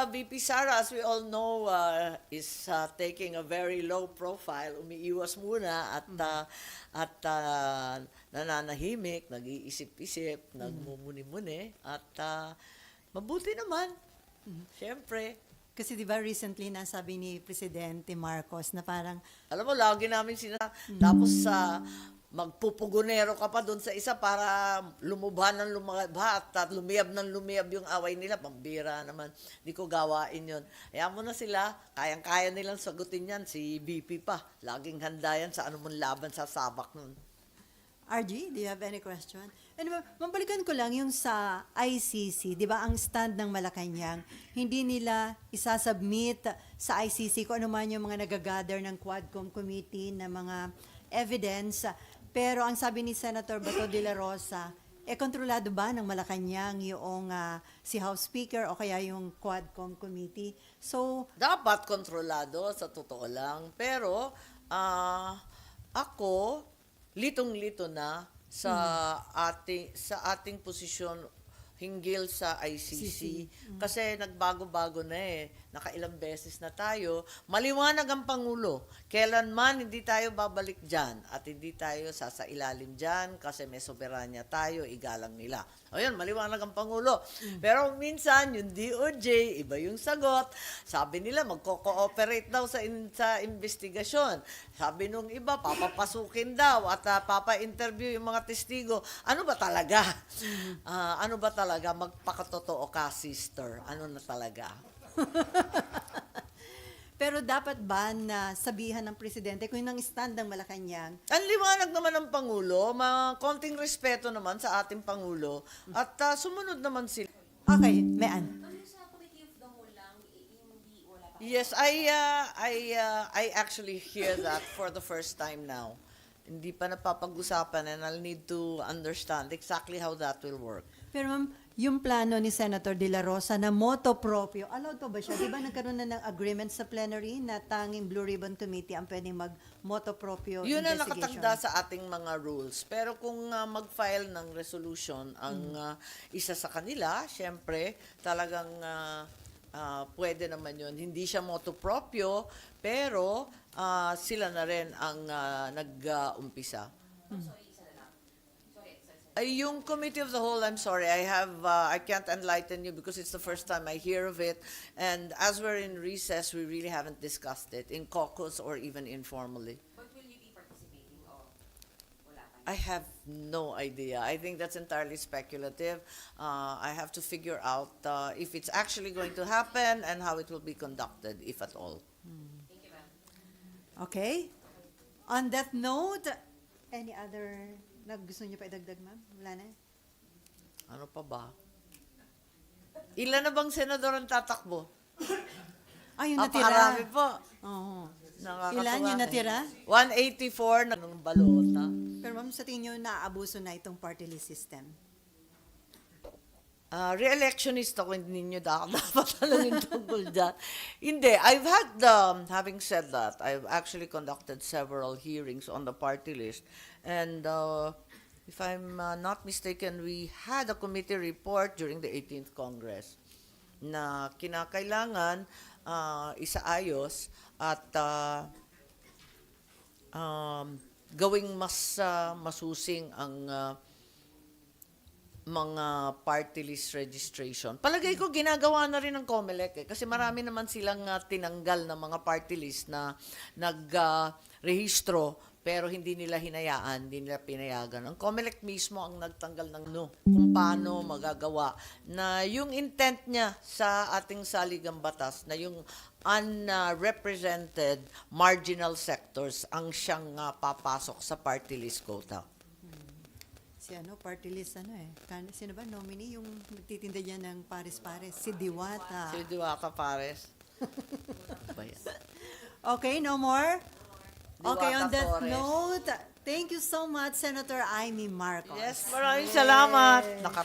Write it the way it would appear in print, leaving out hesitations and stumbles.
VP Sara, as we all know, is taking a very low profile. Umiiwas muna at nananahimik, nag-iisip-isip, nagmumuni-muni, at mabuti naman. Siyempre. Kasi di ba recently nasabi ni Presidente Marcos na parang, Alam mo, lagi namin tapos magpupugunero ka pa doon sa isa para lumubha ng lumabha at lumiyab ng lumiyab yung away nila. Pambira naman. Di ko gawain yun. Kaya mo na sila, kayang-kaya nilang sagutin yan. Si BP pa. Laging handa yan sa anumang laban sa sabak nun. RG, do you have any question? Anyway, mabalikan ko lang yung sa ICC, di ba ang stand ng Malacanang, hindi nila isasubmit sa ICC kung ano man yung mga nagagather ng Quadcom Committee na mga evidence. Pero ang sabi ni Senator Bato de la Rosa, kontrolado ba ng Malacanang yung si House Speaker o kaya yung Quadcom Committee? So, Dapat kontrolado, sa totoo lang. Pero, ako, litong-lito na sa ating posisyon hinggil sa ICC. Kasi nagbago-bago na eh. Nakailang beses na tayo. Maliwanag ang Pangulo. Kailanman hindi tayo babalik dyan at hindi tayo sasailalim dyan kasi may soberanya tayo, igalang nila. O yun, maliwanag ang Pangulo. Pero minsan, yung DOJ, iba yung sagot. Sabi nila, magko-cooperate daw sa investigasyon. Sabi nung iba, papapasukin daw at papa-interview yung mga testigo. Ano ba talaga? Ano ba talaga? Magpakatotoo ka, sister. Ano na talaga? pero dapat ba na sabihan ng Presidente kung yun ang stand ng Malacanang? Ang liwanag naman ng Pangulo, konting respeto naman sa ating Pangulo at sumunod naman sila. Okay, Mean. Ano sa Committee of the Whole lang, hindi, wala pa. Yes, I actually hear that for the first time now. Hindi pa napapag-usapan and I'll need to understand exactly how that will work. Pero ma'am, yung plano ni Senator De La Rosa na moto proprio, allowed pa ba siya? Di ba nagkaroon na ng agreement sa plenary na tanging Blue Ribbon Committee ang pwedeng mag-moto proprio Yun ang investigation? nakatanda sa ating mga rules. Pero kung mag-file ng resolution ang isa sa kanila, syempre, talagang pwede naman yun. Hindi siya motu proprio, pero sila na rin ang nag-umpisa. Ay, yung Committee of the Whole, I'm sorry, I can't enlighten you because it's the first time I hear of it. And as we're in recess, we really haven't discussed it in caucus or even informally. But will you be participating o wala pa? I have no idea. I think that's entirely speculative. I have to figure out if it's actually going to happen and how it will be conducted, if at all. Thank you, ma'am. Okay. On that note, any other gusto niyo pa idagdag, ma'am? Wala na? Ano pa ba? Ilan na bang senador ang tatakbo? Yung natira. Napakarami po. Oo. Nakakatuwa Ilan yung eh. natira? 184 na ng balota. Pero ma'am, sa tingin niyo naaabuso na itong party list system? Re-electionist ako, hindi ninyo dapat talangin tungkol dyan. Hindi, I've had, having said that, I've actually conducted several hearings on the party list. And if I'm not mistaken, we had a committee report during the 18th Congress na kinakailangan isaayos at gawing mas masusing ang mga party list registration. Palagay ko ginagawa na rin ng COMELEC kasi marami naman silang tinanggal na mga party list na nagrehistro pero hindi nila hinayaan, hindi nila pinayagan. Ang COMELEC mismo ang nagtanggal ng kung paano magagawa na yung intent niya sa ating saligang batas na yung unrepresented marginal sectors ang siyang papasok sa party list quota. Si party list sino ba nominee yung nagtitinda diyan ng pares-pares? Si Diwata. Si Diwata Pares. Ba yan? Okay, no more? Okay, on Diwata that Torres. note, thank you so much, Senator Amy Marcos. Yes, maraming salamat.